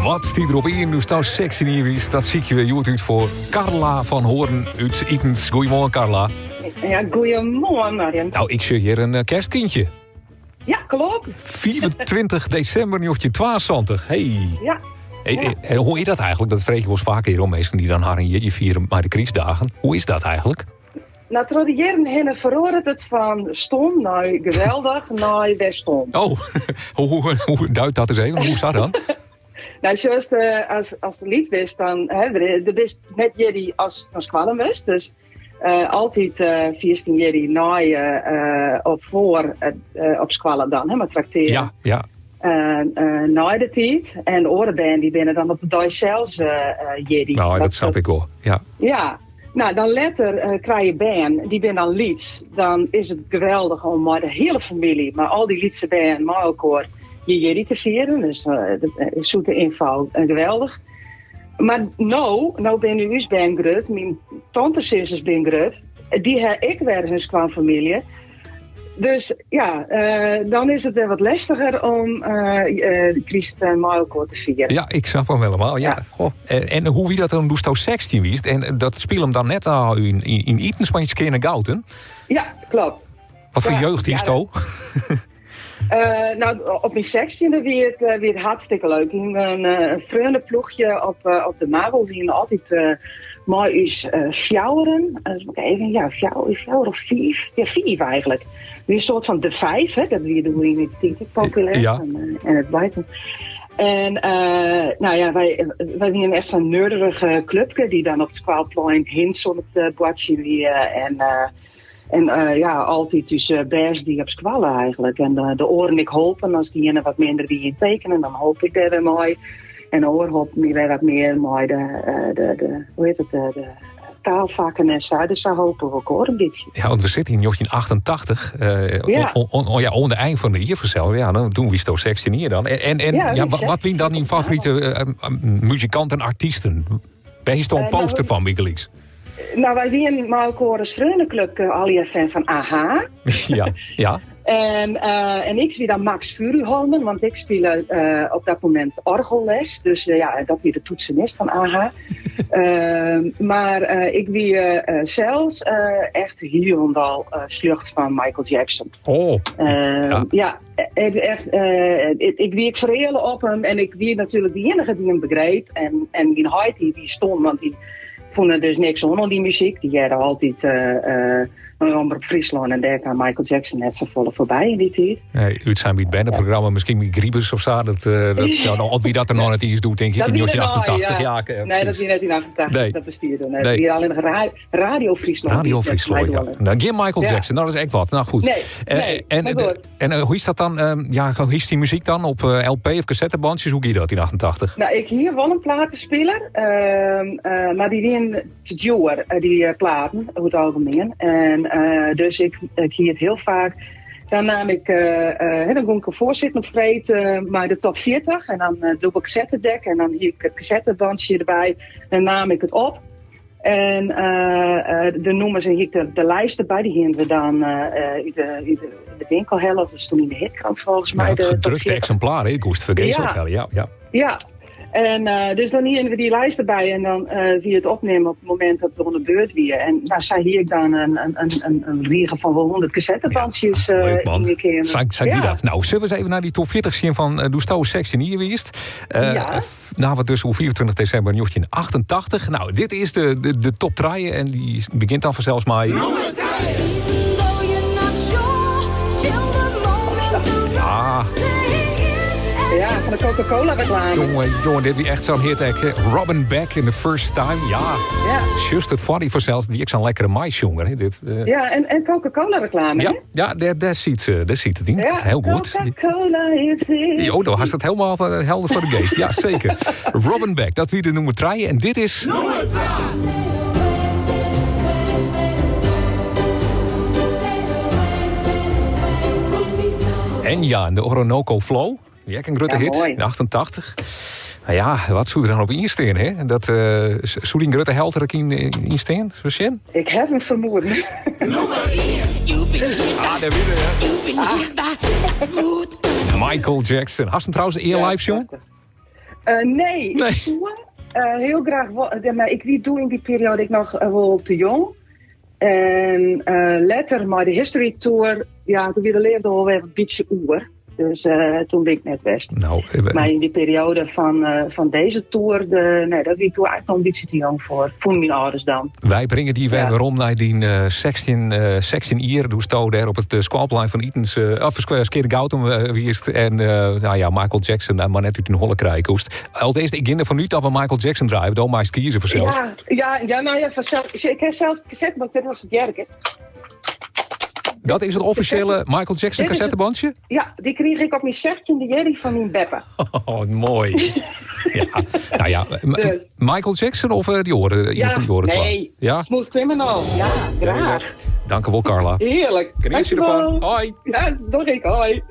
Wat stiet der op ien doe'tsto 16 jier wiest? Dat sykje we hjoed út foar Carla van Hoorn út Itens. Goeiemoarn, Carla. Ja, goeiemoarn, Marjen. Nou, ik sjoch hjir in eh, kerstkindje. Ja, klopt. 25 desimber 1972. Hey. Ja. Hey, hey, hoe is dat eigenlijk? Dat freegje ik wolris faker oan minsken dy't dan harren jierdei fiere mei de krystdagen. Hoe is dat eigenlijk? Nou, troch de jierren hinne feroaret it fan stom nei geweldich nei wer stom. Oh, hoe, hoe, duid dat eens even? Hoe sa dan? Nou, zoals de, as, ast lyts bist, dan hè, do bist net jierdei ast nei skoalle moatst. Dus uh, altyd uh, fierst dyn jierdei nei uh, of foar op skoalle dan, hè, mei traktearjen. Ja, ja. Nei de tiid. En de oare bern dy binne dan op de dei sels jierdei. Nou, dat snap ik wol. Ja. Ja. Nou, dan letter krije je bern, dy binne dan lyts. Dan is it geweldich om mei de hiele famylje, mei al dy lytse bern, mei elkoar je jierdei te fieren. Dus zoete ynfal, geweldich. Mar no, no binne ús bern grut, myn tantesizzers binne grut, dy ha ek wer hun skoanfamylje. Dus ja, uh, dan is it wer wat lestiger om uh, kryst mei elkoar te fieren. Ja, ik snap him helemaal. Ja. ja. Goh. En hoe wie dat dan doe'tsto 16 wiest? En dat spile him dan net al yn, yn Itens, mar yn Skearnegoutum? Ja, klopt. Wat foar jeugd hiesto? Uh, nou, op myn sechstjinde wie it, uh, wie it hartstikke leuk. In, in, in freoneploechje op, uh, op de Mavo wiene altyd uh, mei ús uh, fjouweren. Dus moet ik even, ja, fjouwer, fjouwer of fiif. Ja, fiif eigentlik. Wie in soart fan de vijf, hè, dat wie doe yn dy tiid ek populêr. Ja. En, en it blijft. En uh, nou ja, wy, wy wiene echt sa'n nerderige clubke dy't dan op it skoalplein hints oan it boartsjen wie. En uh, En uh, ja, altyd ús bêst die op skoalle eigentlik. En de, de oaren ek holpen. As dy iene wat minder wie yn tekenen, dan holp ik dêr wer mei. En de oar holp my wer wat mear mei de, de, de, hoe hjit it, de, de taalfakken en sa. Dus sa holpen we elkoar in bytsje. Ja, want we sitte yn 1988. Uh, ja. On, on, ja, oan de ein fan de jier fansels. Ja, dan doe wiesto 16 jier dan. En, en, ja, ja, wat wiene dan dyn favorite uh, muzikanten, artysten? Wêr hiesto in poster fan, bygelyks? Nou, wy wiene mei elkoar as freoneklubke allegear fan fan A-ha. Ja, ja. En, uh, en ik wie dan Max Furuholmen, want ik spile uh, op dat momint orgelles. Dus uh, ja, dat wie de toetsenist fan A-ha. uh, mar uh, ik wie uh, sels uh, echt hielendal uh, sljocht fan Michael Jackson. Oh. ja. ja, echt, ik, ik wie ek fereale op him en ik wie natuerlik de iennige dy't him begriep. En, en myn heit dy, wie stom, want dy fûn der dus niks oan oan dy muzyk. Dy hearde altyd uh, Omrop Fryslân en dêr kaam Michael Jackson net safolle foarby yn dy tiid. Nee, útsein by it berneprogramma, miskien by Griebers of sa. Dat, uh, dat, ja, nou, wie dat der noch net iens doe, tink ik, yn 1988. Ja. Ja, nee, dat wie net yn 88. Nee. Dat bestie der net. Nee. Wie allinnich Radio Fryslân. Radio Fryslân, ja. Nou, gjin Michael Jackson, nou, dat is ek wat. Nou goed. Nee, nee, en, en, en hoe is dat dan? Um, ja, hoe is dy muzyk dan? Op uh, LP of cassettebandjes? Hoe gie dat yn 88? Nou, ik hie wol in platespiler, uh, uh, mar dy wiene te djoer, dy platen, oer it algemien. En dus ik, ik hie it hiel faak. Dan naam ik, dan gie ik derfoar sitten op freed mei de top 40 en dan dûbel cassettedek en dan hie ik it cassettebandsje derby en naam ik it op. En de nûmers en hie ik de, de lijst derby, dy hiene we dan út de, út de, de winkel helle. Of dat stond yn de hitkrant folgens my. Ja, dat gedrukte eksimplaar, ik koest fergees ja. ophelle. Ja, ja. Ja, en uh, dus dan hiene we dy lijst derby en dan uh, wie it opnimmen op it momint dat we oan de beurt wie. En nou, sa hie ik dan in, in, in, in rige fan wol 100 cassettebandjes ja, leuk, man. yn de keamer. Sa, sa ja. dat. Nou, sille we ris even nei dy top 40 sjen fan uh, doe'tsto 16 jier wiest. Uh, ja. Nou, wat dus oer 24 desimber 1988. Nou, dit is de, de, de top 3 en dy begjint dan fansels mei. Ja. Ja, fan de Coca-Cola reklame. Jonge, jonge, dit wie echt sa'n hit. Ek. Robin Beck in The First Time. Ja, ja. Just it foar dy fansels. Wie ek sa'n lekkere meisjonger. Hè, dit, uh. Ja, en, en Coca-Cola reklame. Ja, ja dêr, dêr, sit, dêr sit it yn. Ja, Hiel goed. Coca-Cola is it. Jo, do hast it hielendal helder foar de geast. Ja, seker. Robin Beck, dat wie de nûmer 3. En dit is... Nûmer 2! Enya, de Orinoco Flow. Wie ek in grutte Ja, hit moai. yn 88. Nou ja, wat soe der dan op ien stean, hè? Dat, uh, soe dyn grutte held der ek yn, yn stean? Zullen we sjen? Ik ha in fermoeden. Ah, dêr wie er, hè. Michael Jackson. Hast him trouwens ea live sjoen? Nee, Nee. ik soe hiel graach wol, mar ik wie doe yn dy perioade ek noch wol te jong. En letter mei de History Tour, ja, doe wie de leafde al wer in bytsje oer. Dus toen bin ik net west. Nou, mar yn dy perioade fan dizze tour, de, nee, dat wie ik doe eigentlik noch in bytsje te jong foar. Fûnen myn âlders dan. Wy bringe dy wer werom nei dyn 16 jier. Doe'tsto dêr op it skoalplein fan Itens, of Skearnegoutum wiest. En nou ja, Michael Jackson mar net út dyn holle krije koest. Alteast, ik gean derfan út dat we Michael Jackson draaie. Do meist kieze fansels. Ja, ja, ja, nou ja, fansels. Ik ha sels kassette, mar ik wit net oft it hearre kinst. Dat is it offisjele Michael Jackson kassettebantsje? Ja, dy krige ik op myn sechtjinde jierdei fan myn beppe. Oh, moai. Ja, nou ja, dus. Michael Jackson of eh, die oare, ja, fan die oare twa? Nee, ja? Smooth Criminal. Ja, graach. Dankjewol, Carla. Hearlik. Geniet erfan. Hoi. Ja, doch ik. Hoi.